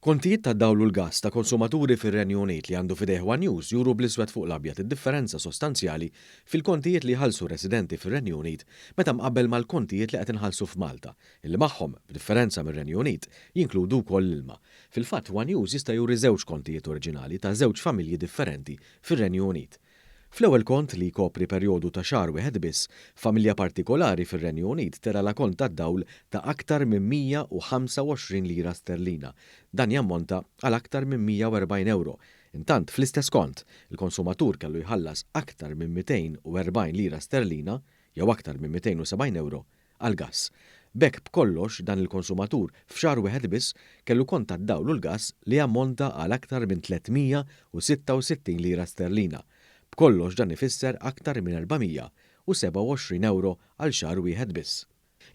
Kontijiet tad-dawl u l-gass ta' konsumaturi fir-Renju Unit li għandu f'idejh one News juru bl-iswed fuq l-abjad id-differenza sostanzjali fil-kontijiet li jħallsu r-residenti fir-Renju Unit meta mqabbel mal-kontijiet li qed inħallsu f'Malta, illi magħhom, b'differenza mir-Renju Unit, jinkludu wkoll l-ilma. Fil-fatt, one News jista' juri żewġ kontijiet oriġinali ta' żewġ familji differenti fir-Renju Unit. Fl-ewwel kont, li jkopri perjodu ta' xahar wieħed biss, familja partikolari fir-Renju Unit telgħalha kont tad-dawl ta' aktar minn 125 lira sterlina. Dan jammonta għal aktar minn 140 ewro. Intant, fl-istess kont, il-konsumatur kellu jħallas aktar minn 240 lira sterlina, jew aktar minn 270 ewro, għall-gass. B'hekk b'kollox dan il-konsumatur f'xahar wieħed biss kellu kont tad-dawl u l-gass li jammonta għal aktar minn 366 lira sterlina. B'kollox dan ifisser aktar minn 427 ewro għal xahar wieħed biss.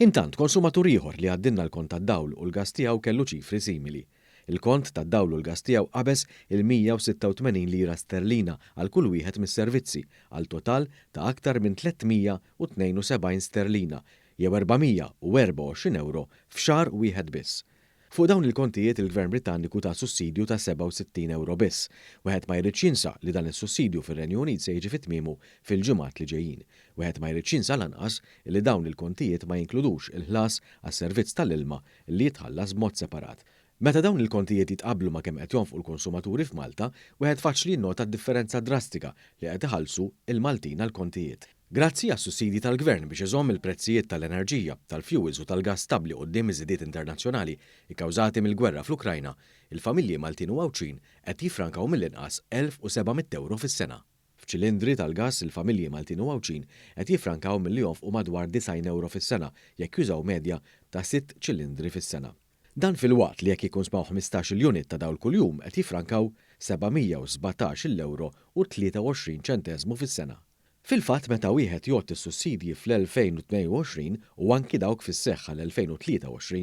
Intant, konsumatur ieħor li għaddilna l-kont tad-dawl u l-gass tiegħu kellu ċifri simili. Il-kont tad-dawl u l-gass tiegħu qabeż il-186 lira sterlina għal kull wieħed mis-servizzi, għal total ta' aktar minn 372 sterlina, jew 424 ewro f'xahar wieħed biss. Fuq dawn il-kontijiet il-Gvern Britanniku ta sussidju ta' 67 ewro biss. Wieħed ma jridx jinsa li dan is-sussidju fir-Renju Unit se jiġi fi tmiemu fil-ġimgħat li ġejjin. Wieħed ma jridx jinsa lanqas li dawn il-kontijiet ma jinkludux il-ħlas għas-servizz tal-ilma li jitħallas b'mod separat. Meta dawn il-kontijiet jitqabblu ma' kemm qed jonfqu l-konsumaturi f'Malta, wieħed faċli jinnota d-differenza drastika li qed iħallsu l-Maltin għall-kontijiet. Grazzi għas-sussidji tal-Gvern biex iżomm il-prezzijiet tal-enerġija, tal-fjuwils u tal-gass stabbli quddiem iż-żidiet internazzjonali kkawżati mill-gwerra fl-Ukrajna, il-familji Maltin u Għawdxin qed jiffrankaw mill-inqas 1,700 ewro fis-sena. F'ċilindri tal-gass il-familji Maltin u Għawdxin qed jiffrankaw milli jonfqu madwar 90 ewro fis-sena jekk jużaw medja ta' sitt ċilindri fis-sena. Dan filwaqt li jekk jikkonsmaw 15-il unit ta' dawl kuljum qed jiffrankaw 717-il ewro u 23 ċenteżmu fis-sena. Fil-fatt meta wieħed jgħodd is-sussidji fl-2022 u anki dawk fis-seħħ għall-2023,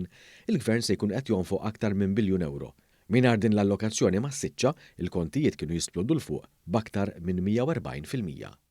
il-Gvern se jkun qed jonfoq aktar minn biljun ewro. Mingħajr din l-allokazzjoni massiċċa, il-kontijiet kienu jisplodu 'l fuq b'aktar minn 140%.